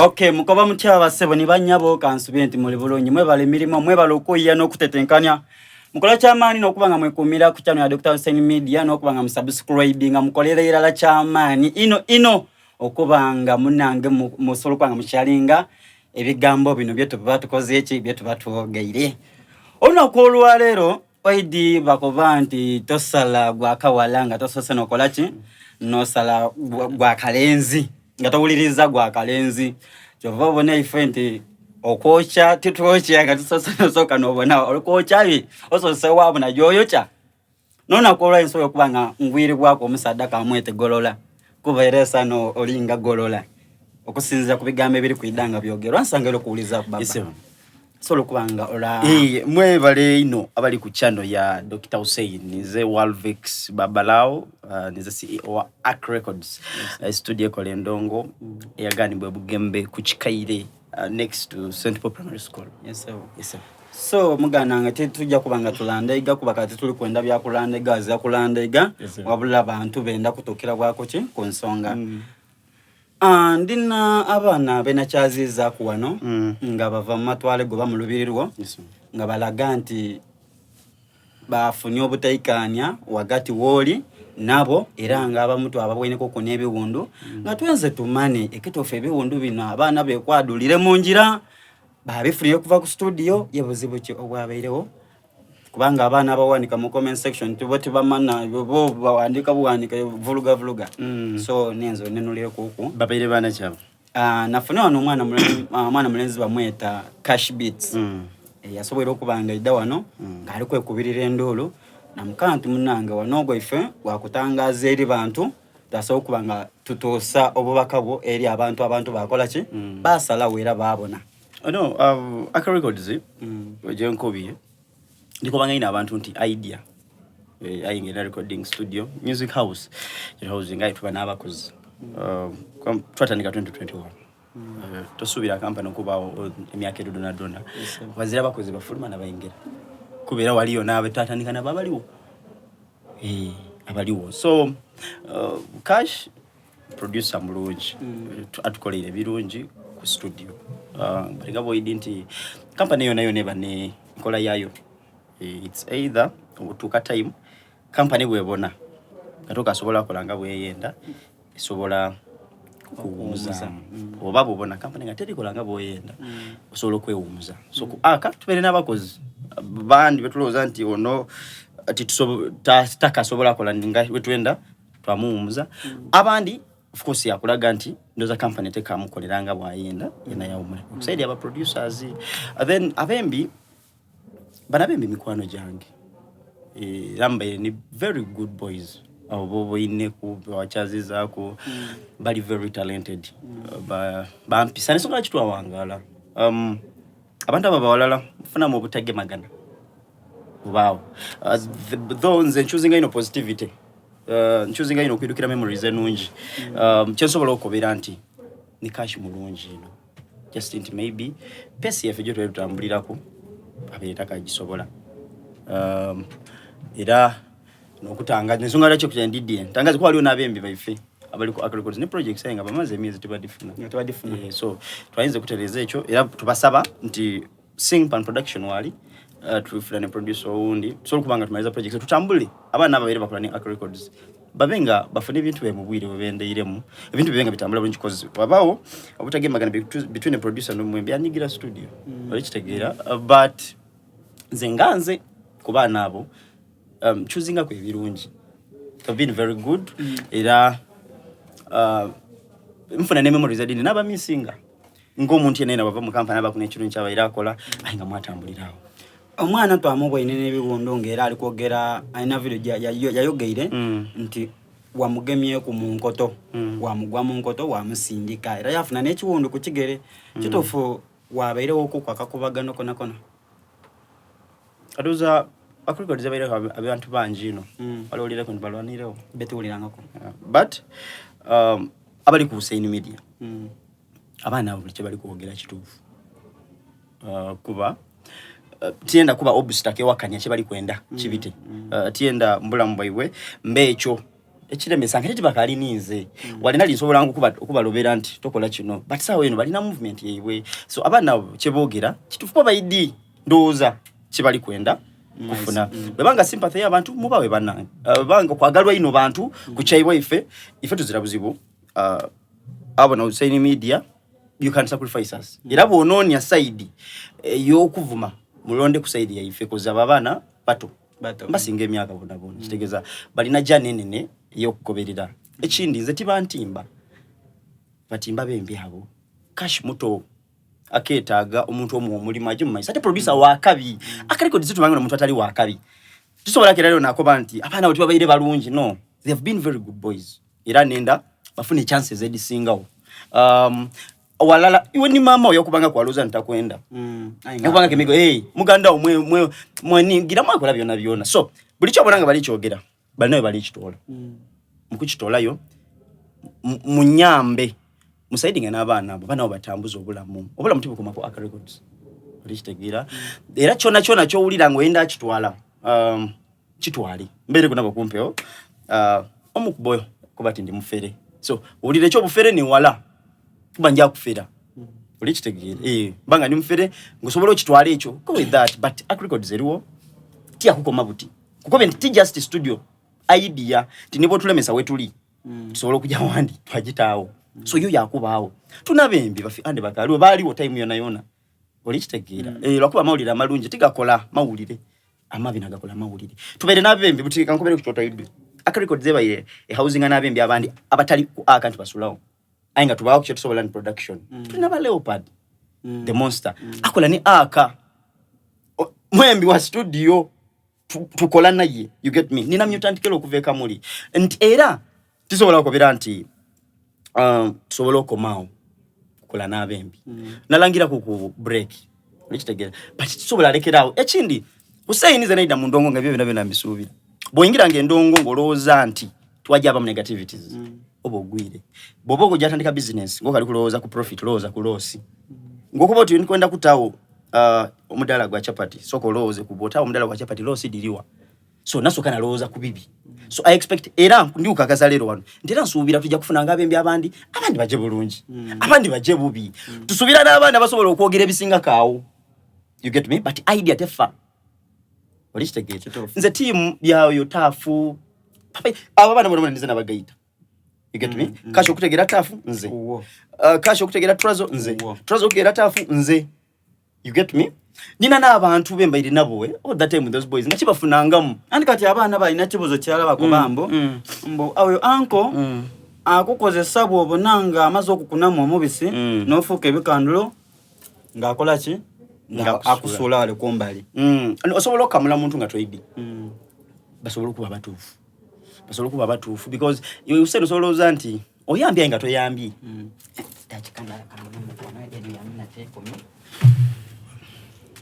Okay, mukoba mutya abasebo ni banyabo kansubire nti muli bulungi mwebale emirimu mwebale okuyiya n'okutetenkanya mukola kyamaani n'okuba nga mwekuumira ku channel ya Dr. Hussein Media n'okuba nga musubscribe nga mukolera irala kyamaani ino ino okuba nga munange musobola okuba nga mukyalinga ebigambo bino byetuba tukoze eki byetuba twogeire olunaku olwaleero Oidi bakoba nti tosala gwa kawala nga tosose nokola ki nosala gwa kalenzi nga towuliriza gwa kalenzi kyova obona ife nti okwokya titwokya nga tusose nosooka nobona olikwokya bi osose wabona gyoyokya nonaku olwa ensobola okuba nga ngwiribwaku omusaadha kamwete golola kuba era esano olinga golola okusinzira ku bigambo ebiri kwida nga byogerwa nsanga era okuwuliza baba sobola okuba nga ola eh, mwebale ino abali ku channel ya Dr. Hussein nze Walvix Babalao uh, nze CEO wa Ark Records yes. uh, studio ekola endongo eyaganibwa ebugembe ku kikaire uh, next to St. Paul Primary School. Yes, sir. Yes, sir. So mugana nga tetujja kuba nga tulandaiga kuba kati tuli kwenda bya kulandaiga azira kulandaiga yes, wabula bantu benda kutukira bwakuki ku nsonga mm. Ah, ndina abaana benakyaziizaaku wano mm. nga bava mu matwale goba mu lubiri lwo yes, nga balaga nti bafunye obutaikaanya wagati wooli nabo era nga abamu twababweneko ku n'ebiwundu mm. nga twenze tumane ekituufu ebiwundu bino abaana bekwadulire mu ngira babifunire okuva ku studio ye buzibu ki obwabairewo kubanga abaana abawanika mu comment section tubo tebamana bo bawandika buwandika vuluga vuluga mm. so nenze onenulire kuku babaire baana kyabo uh, nafune wano omwana ah, omwana mulenzi bamweta cash beats mm. e, yasobola okuba nga idda wano mm. ng'ali kwekubirira enduulu namukaa nti munange wano ogwo ife wakutangaza eri bantu tasobola okuba nga tutuusa obubaka bwo eri abantu abantu bakola ki mm. basalawo era babona oh, no, uh, Aka Records mm. gyenkubye ndikubanga ino abantu nti idea eh, ayingira recording studio music house house nga tuba n'abakozi mm. uh, twatandika 2021 mm. uh, tosuubira kampani okubaawo emyaka edo donadona wazira abakozi bafuluma nabayingira kubeera waliyo naabe twatandika nabo abaliwo eh, abaliwo so uh, cash producer mulungi mm. atukoleire ebirungi ku studio uh, balinga boidi nti kampani yona yona eba ne nkola yayo eh, its either otuuka time kampani bwebona nga tokasobola kola nga bweyenda esobola kuwumuza mm. oba bwobona kampani nga terikola nga bweyenda mm. osobola okwewumuza so ku aka tubeere n'abakozi bandi betulowooza nti ono takasobola kola nga wetwenda twamuwumuza mm. abandi of course yakulaga nti ndoza company tekamukolera nga bwayenda yena yawumula mm. okusaidi aba producers uh, then abembi bana bembi mikwano gyange eh, era mbaire ni very good boys abo boboineku bawakyazizaku mm. bali very talented mm. bampisa nesonga lwaki twawangala um, abantu abo abawalala funamu obutagemagana bubaawo uh, though nze nchuzinga ino positivity uh, nchuzinga ino okwidukira memories enungi um, kyensobola okubera nti ni cash mulungi ino just nti maybe pesi yaffe gyo twali tutambulirako abeere takagisobola um, era nokutangaza ensonga lwaki okuja ndidie ntangaza kuba waliwo n'abembi baife abali ku Records ne projects aye nga bamaze emyezi tebadifuna tebadifuna eh, so twayinza okutereeza ekyo era tubasaba nti Sing Pan Production wali uh, tufuna ne producer owundi tusobola okuba nga tumaliza projects tutambule abaana ababeere bakola ne Arc Records babe nga bafune ebintu bye mu bwire bwe bendeiremu ebintu bibe nga bitambula bulungi kozi wabaawo obutagemagana between a producer n'omwembi anyigira studio mm. oli kitegeera uh, but nze nga nze ku baana abo um, choosinga ku ebirungi have been very good mm. era uh, nfuna ne memories adini nabamisinga ng'omuntu yenna yena bava mu kampani aba kuna ekirungi kyabaire akola aye nga mwatambulira awo omwana twamubwaine n'ebiwundu ng'era ali kwogera alina video yayogeire mm. nti wamugemyeku mu nkoto mm. wamugwa mu nkoto wamusindika era yafuna n'ekiwundu ku kigere mm. kituufu wabairewo okuku akakubagano konakona Aduza akurecords abaireko abantu bangi ino mm. balowulireko nti balwanirewo betuwulirangako yeah. but um, abali ku Hussein Media mm. abaana abo buli kyebali kwogera kituufu uh, kuba uh, tiyenda kuba obstacle ewakanya kyebali kwenda mm. kibite mm. Uh, tiyenda mbulamu bwaibwe mbe ekyo Ekiremesa nga tibakaali ninze. Wali nali nsobola okubalobera nti tokola kino, but saawa eno balina movement yaibwe. So abaana abo kyeboogera kituufu, kuba baidi ndowooza kibali kwenda kufuna. Bwebanga sympathy y'abantu mubawe bannange. Bwebanga kwagalwa ino bantu ku kyaibwe, ife tuzira buzibu. Abo na Hussein Media, you can sacrifice us. Era bw'onoonya side ey'okuvuma, mulonde ku side yaife, koza abo abaana bato. Bato. Mbasinga emyaka bona bona, kitegeeza balina jana enene ey'okugoberera. Ekindi, nze tibantimba, batimba bembi abo. Cash muto akeetaaga omuntu omuwa omulimu aje mu maiso, ate producer wakabi akarekodi zitumanga omuntu atali wakabi tusobola kera lero nakoba nti abaana abo tibabaire balungi. No, they have been very good boys, era nenda bafune chances edisingawo. Walala iwe ni mama oyo okubanga kwaloza ntakwenda. Okubanga kemigo, hey, muganda wo mwe mwe mweningira mwakola byona byona. So buli kyobona nga bali kyogera, balinayo bali kitoola. Mukukitoolayo munyambe musaidinga n'abaana abo, baana abo batambuza obulamu. Obulamu tibukoma ku Aka Records, oli kitegeera? Era kyona kyona kyowulira nga oyenda akitwala, kitwale mbeere kunabo kumpewo. Omukuboyo kuba ti ndi mufere, so owulira ekyobufere newala kuba nja kufera, oli kitegeera? Eh, mbanga ndi mufere ngosobola okitwala ekyo, go with that. But Aka Records eriwo tiyakukoma buti kukobe nti ti just studio idea ti niba otulemesa wetuli tusobola okujja wandi twagitaawo. So yo yakubaawo tunabembi bafi ande bakaliwo baaliwo time yona yona, oli kitegeera? Eh, lwakuba amawulire amalungi tigakola mawulire, amabi nagakola mawulire. Tubeere n'abembi buti kankubere ku kyotoyidde Aka Records ebaire ehousinga n'abembi abandi abatali ku aka nti basulawo, aye nga tubaawo kye tusobola ni production. Tulina ba Leopard the Monster akola ni aka mwembi wa studio tukola naye, you get me? Nina Mutant Kelo okuva e Kamuli nti era tisobola okubira nti tusobola okomaawo kukola n'abembi. Nalangiraku ku break, okitegeera? But tusobola alekeraawo. Ekindi, Hussein, ze naida mu ndongo nga ebyo byona byona mbisuubira. Bw'oyingiranga endongo ng'olowooza nti twajja abamu negativities, oba ogwire. Bw'oba ogojja business ng'okali kulowooza ku profit, olowooza ku loss. Ng'okuba oti nkwenda kutaawo omudaala gwa chapati, sooka olowooze ku bw'otaawo omudaala gwa chapati, loss diriwa? So nasooka nalowooza ku bibi. So I expect, era ndikukakasa leero wano nti era nsuubira tujja kufuna nga abembi abandi, abandi baje bulungi, abandi baje bubi. Tusuubira n'abaana basobola okwogera ebisingako awo, you get me? But idea tefa, oli kitegeera? Kituufu. Nze tiimu yayo taafu Papa, abo abaana bona bona ndize nabagayita, you get me? Kashi okutegeera taafu nze. Uwo. Kashi okutegeera trazo nze. Uwo. Trazo okutegeera taafu nze, you get me? Nina n'abantu be mbaire nabo, all that time with those boys nga kibafunangamu. Anti kati abaana balina kibuzo kirala bakuba mbu mbu oyo anko akukozesa bw'obona nga amaze okukunamu omubisi n'ofuuka ebikandulo ng'akola ki? Nga Ng'akusuula. akusuula wale kumbali. Osobola okukamula muntu nga toidi. Basobole okuba batuufu, basobole okuba batuufu, because iwe Hussein osobola olowooza nti oyambye aye nga toyambye. Dakika ndala kanono mukono eno yamina tekumi.